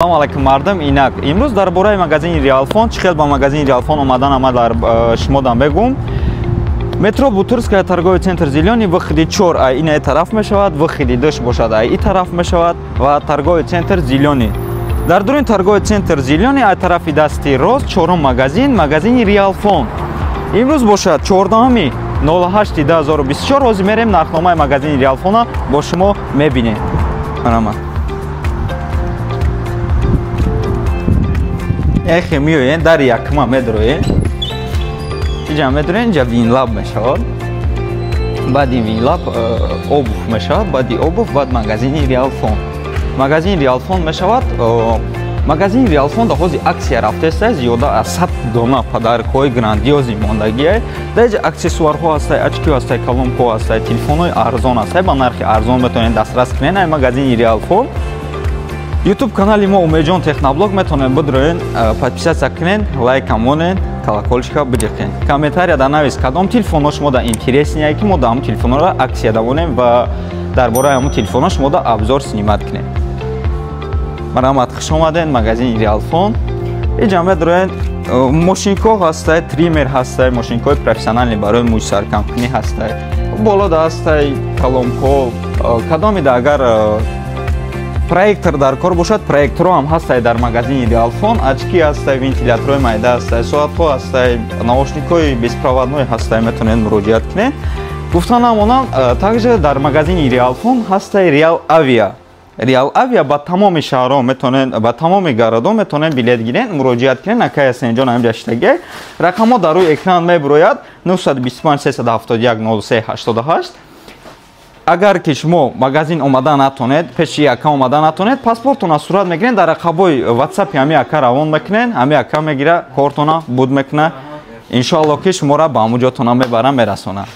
Салом алайкум, мардум. Инак, имрӯз дар бораи магазини Реалфон, чӣ хел ба магазини Реалфон омадан, ама дар шумодам бегум. Метро Бутырская, торговый центр «Зелёный», выходи 4 ай инаи тараф мешавад, выходи 2 бошад ай и тараф мешавад ва торговый центр «Зелёный». Дар дуруни торговый центр «Зелёный» ай тарафи дасти рост чорум магазин, магазини Реалфон. Имрӯз бошад 14 08 2024. Ҳозир мерем, нархномаи магазини Реалфона бо шумо мебинем. Марҳамат. Эхе, миёен, дар якма медроен, иҷа медроен, инҷа Винлаб мешавад, баъди Винлаб обувь мешавад, баъди обувь баъд магазини Реалфон, магазини Реалфон мешавад. Магазини Реалфон дар ҳози аксия рафтеста, зиёда аз 100 дона подаркҳои грандиозный мондагие. Дар иҷа аксессуарҳо ҳастай, очкиҳо ҳастай, колонкаҳо ҳастай, телефонҳои арзон ҳастай, ба нархи арзон метавонед дастрас кунед ай магазини Реалфон. Ютуб канали мо Умедҷон Техноблог, метавонед бидроен, подписаться кунед, лайка монед, колокольчика биҷиқен, комментария да навис, кадом телефонҳо шумо да интересные, ки мо да ҳамун телефонҳоро аксия давонем ва дар бораи ҳамун телефонҳо шумо да обзор снимать кунем. Марҳамат, хуш омаден магазини Реалфон. Иҷа медроен, мошинкҳо ҳастай, триммер ҳастай, мошинкҳои профессиональный барои мӯйсаркамкунӣ ҳастай, болода ҳастай колонкаҳо. Кадомида агар проектор дар кор бошад, проекторҳо ҳам ҳастай дар магазини Реалфон. Очки ҳастай, вентиляторҳои майда ҳастай, соатҳо ҳастай, наушникҳои беспроводной ҳастай, метавонед муроҷиат кунед. Гуфта намонам, также дар магазини Реалфон ҳастай Реал Авиа. Реал Авиа ба тамоми шаҳрҳо метавонед, ба тамоми городо метавонед билет гиред, муроҷиат кунед. Акай Ҳасенҷон ҳамҷа шитагиай, рақамҳо дар рӯи экран мебурояд: 925 371 03 88. Агар ки шумо магазин омада натонед, пеши ака омада натонед, паспортона сурат мегиред, дар рақабои ватсапи ҳами ака равон мекунед, ҳами ака мегира, кортона буд мекуна, иншоалло, ки шуморо ба ҳамун ҷотона мебара, мерасона.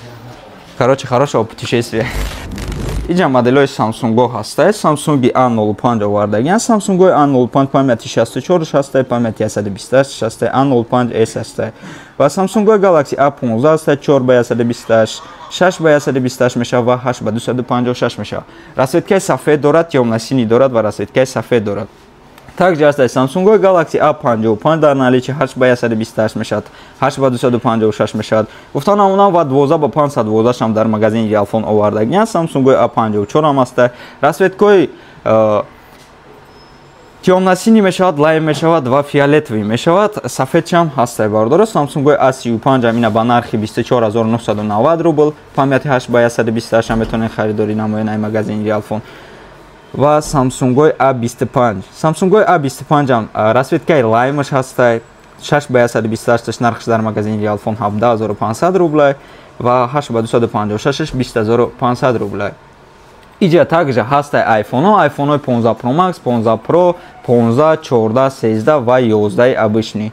Короче, хорошего путешествия. Иҷа моделҳои Самсунго ҳастай. Самсунги A05 овардагиан. Самсунгои A05 памяти 64 ҳастай, памяти 128 ҳастай, A05 S ҳастай ва Самсунгои Galaxy A15 ҳастай, 4 ба 128, 6 ба 128 мешавад ва 8 ба 256 мешавад. Расцветкаи сафед дорад, тёмно-синий дорад ва расцветкаи сафед дорад. Также ҳастай Samsung Galaxy A55 дар наличии, 8 ба 128 мешавад, 8 ба 256 мешавад. Гуфта намонам, ва 12 ба 512 ҳам дар магазини Realphone овардагиан. Samsung A54 ҳам ҳастай. Расцветкаи тёмно-синий мешавад, лайм мешавад ва фиолетовый мешавад. Сафедчам ҳастай, бародаро. Samsung A35 ҳам ина ба нархи 24990 рубл, памяти 8 ба 128 ҳам метавонед харидорӣ намоед ай магазини Realphone. Ва Samsung A25. Samsung A25 ҳам расцветкаи лаймаш ҳастай, 6 ба 128, нархш дар магазини Realphone 17500 рублай ва 8 ба 256 20500 рублай. Иҷа также ҳастай iPhone-о, iPhone-ои 15 Pro Max, 15 Pro, 15, 14, 13 ва 11 обычный.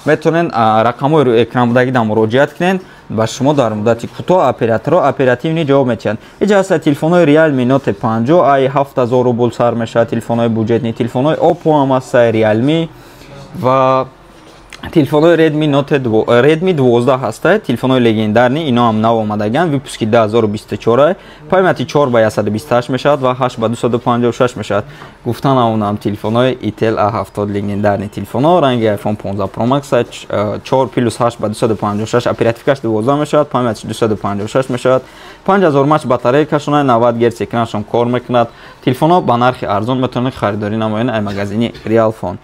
Метавонед рақамҳои рӯи экран будагида муроҷиат кунед, ба шумо дар муддати кӯтоҳ операторо оперативный ҷавоб медиҳанд. Иҷа ҳастад телефонҳои Realme Note 50, ай 7000 рубл сар мешавад, телефонҳои бюджетный, телефонҳои Oppo ҳам ҳастай, Realme ва телефонҳои Redmi Note, Redmi 12 ҳастай, телефонҳои легендарный, ино ҳам нав омадагианд, выпуски 2024, памяти 4 ба 128 мешавад ва 8 ба 256 мешавад. Гуфта намонам, телефонҳои Itel A70, легендарный телефонҳо, ранги iPhone 15 Pro Max, 4 плюс 8 ба 256, оперативкаш 12 мешавад, памяти 256 мешавад, 5000 мАч батарейкашон, 90 Гц экранашон кор мекунад. Телефонҳо ба нархи арзон метавонед харидорӣ намоед ай магазини Realphone.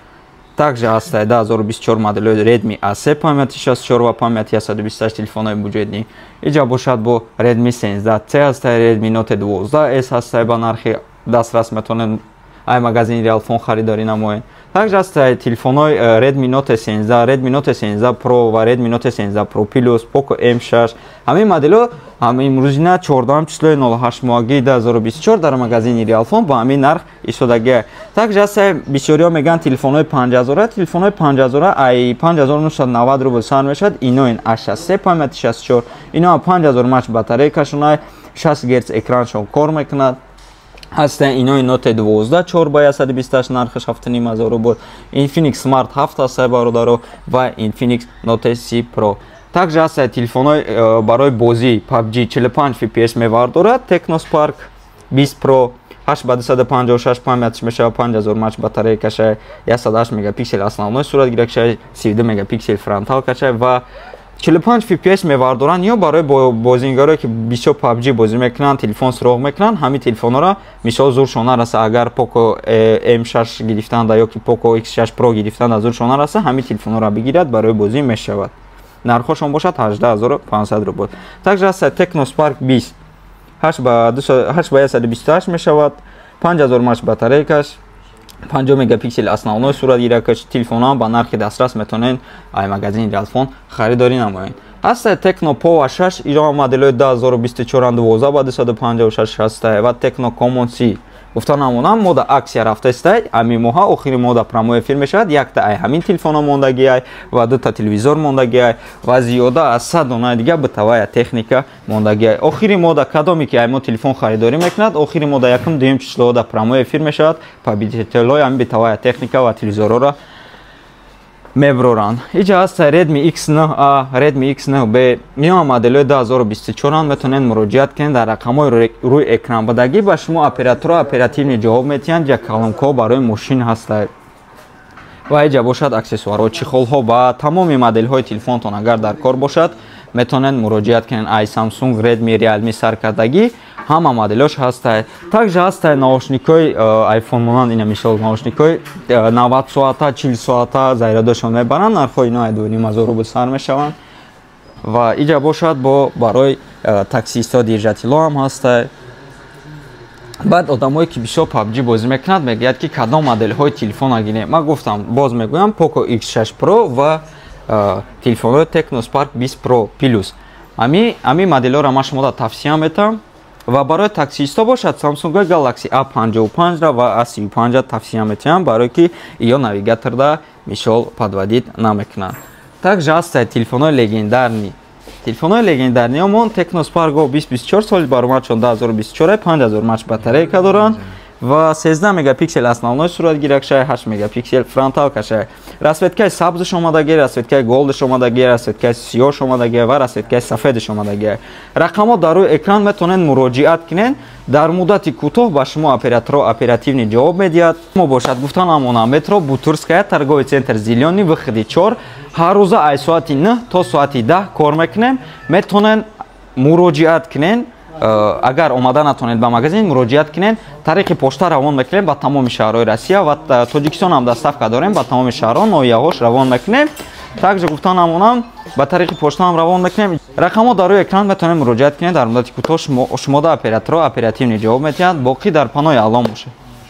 Также ҳастай 2024 моделҳои Redmi A3, памяти 64 ва памяти 128, телефонҳои бюджетный. Иҷа бошад бо Redmi 13C ҳастай, Redmi Note 12S ҳастай, ба нархи дастрас метавонед ай магазини Realphone харидорӣ намоед. Также ҳастай телефонҳои Redmi Note 13, Redmi Note 13 Pro ва Redmi Note 13 Pro Plus, Poco M6. Ҳамин моделҳо ҳам имрӯзина 14 числои 08 моҳаги 2024 дар магазини Realphone ба ҳамин нарх истодагия. Также ҳастай, бисёриҳо мегӯянд, телефонҳои 5000, телефонҳои 5000 ай 5990 рубл сар мешавад. Ино ин A63, памяти 64, ино 5000 мАч батарейкашон, 60 Гц экраншон кор мекунад. Ҳастанд инои Note 12, 4 ба 128, нархаш 7500 рубл. Infinix Smart 7 ҳастай, бародаро, ва Infinix Note 30 Pro. Также ҳастанд телефонҳои барои бозӣ, PUBG 45 FPS мевардорад, Tecno Spark 20 Pro. 8 ба 256 памятш мешавад, 5000 мАч батарейкаша, 108 мегапиксел основной суратгиракша, 32 мегапиксел фронталкаша ва 45 fps мевардоранд. Ё барои бозингарое, ки бисёр PUBG бозӣ мекунанд, телефон суроғ мекунанд, ҳамин телефонҳоро мисол зуршон нараса. Агар Poco M6 гирифтанда ё ки Poco X6 Pro гирифтанда зуршон нараса, ҳамин телефонҳоро бигирад, барои бозӣ мешавад. Нархҳошон бошад 18 500 рубл. Также ҳаст Tecno Spark 20, 8 ба 128 мешавад, 5000 мАч батарейкаш, 50 мегапиксел основной суратгиракаш. Телефонҳо ба нархи дастрас метавонед ай магазини Реалфон харидорӣ намоед. Ҳаста Tecno Pova 6, иро моделҳои 2024, 12 ба 256 ҳаста ва Tecno Camon 30. Гуфта намонам, мода акция рафтаистай, ами моҳа охири мода прямой эфир мешавад. Якта ай ҳамин телефонҳо мондагиай ва дута телевизор мондагиай ва зиёда аз 100 донаи дига бытовая техника мондагиай. Охири мода кадоме ки ай мо телефон харидорӣ мекунад, охири мода якум, дуюм числода прямой эфир мешавад, победителҳои ҳамин бытовая техника ва телевизорҳоро меброранд. Иҷа ҳаста Redmi X9A, Redmi X9B, ино моделҳои 2024. Метавонед муроҷиат кунед дар рақамҳои рӯи экран будагӣ, ба шумо операторо оперативный ҷавоб метиҳанд. Ҷа колонкаҳо барои мошин ҳаста ва иҷа бошад аксессуарҳо, чехолҳо ба тамоми моделҳои телефонтон. Агар дар кор бошад, метавонед муроҷиат кунед. Ай Samsung, Redmi, Realme саркардагӣ ҳама моделҳош ҳаста. Также ҳаста наушникҳои iPhone монанд, ина мисол наушникҳои 90 соата, 40 соата зарядошон мебаранд. Нархҳои ино 2,5 ҳазор рубл сар мешаванд. Ва иҷа бошад бо барои таксистҳо держателҳо ҳам ҳаста. Баъд одамое, ки бисёр PUBG бозӣ мекунад, мегӯяд, ки кадом моделҳои телефона гирем. Ман гуфтам, боз мегӯям: Poco X6 Pro ва телефонҳои Tecno Spark 20 Pro Plus. Ами моделҳоро ман шумода тавсия метавам. Ва барои таксистҳо бошад, Samsung Galaxy A55 ва A35 тавсия метиҳам, барое ки ё навигаторда мисол подводить намекунанд. Также ҳастанд телефонҳои легендарный. Телефонҳои легендарныйомон Tecno Spark Go 2024, соли баромадшон 2024, 5000 мАч батарейка доранд ва 13 мегапиксел основной суратгиракшай, 8 мегапиксел фронталкашай. Расцветкаи сабзш омадагӣ, расцветкаи голдш омадагӣ, расцветкаи сиёш омадагӣ ва расцветкаи сафедш омадагӣ. Рақамҳо дар рӯи экран, метавонед муроҷиат кунед. Дар муддати кӯтоҳ ба шумо операторо оперативный ҷавоб медиҳад. Мо бошад, гуфта намонам, метро Бутырская, торговый центр «Зелёный», выходи 4. Ҳар рӯза ай соати 9 то соати 10 кор мекунем. Метавонед муроҷиат кунед. Агар омада натонед ба магазин, муроҷиат кунед, тариқи пошта равон мекунем ба тамоми шаҳрҳои Россия ва Тоҷикистон ҳам доставка дорем, ба тамоми шаҳрҳо, ноҳияҳош равон мекунем. Также гуфта намонам, ба тариқи пошта ҳам равон мекунем. Рақамҳо дар рӯи экран, метавонед муроҷиат кунед. Дар муддати кӯтоҳ шумода операторо оперативный ҷавоб медиҳанд. Боқӣ дар паноҳи Аллоҳ бошед.